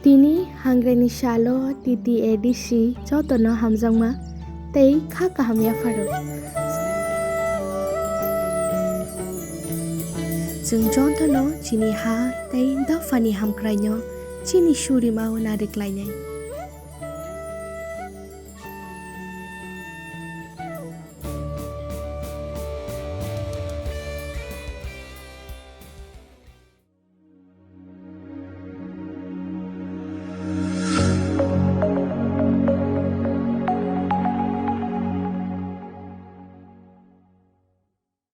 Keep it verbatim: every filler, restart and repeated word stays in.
Tini hangrenni salo T T A D C jotono hamjakma tei kha kaham yapharo. Chwng jotono chini ha tei dophani hamkraino chini surima o nariklainai.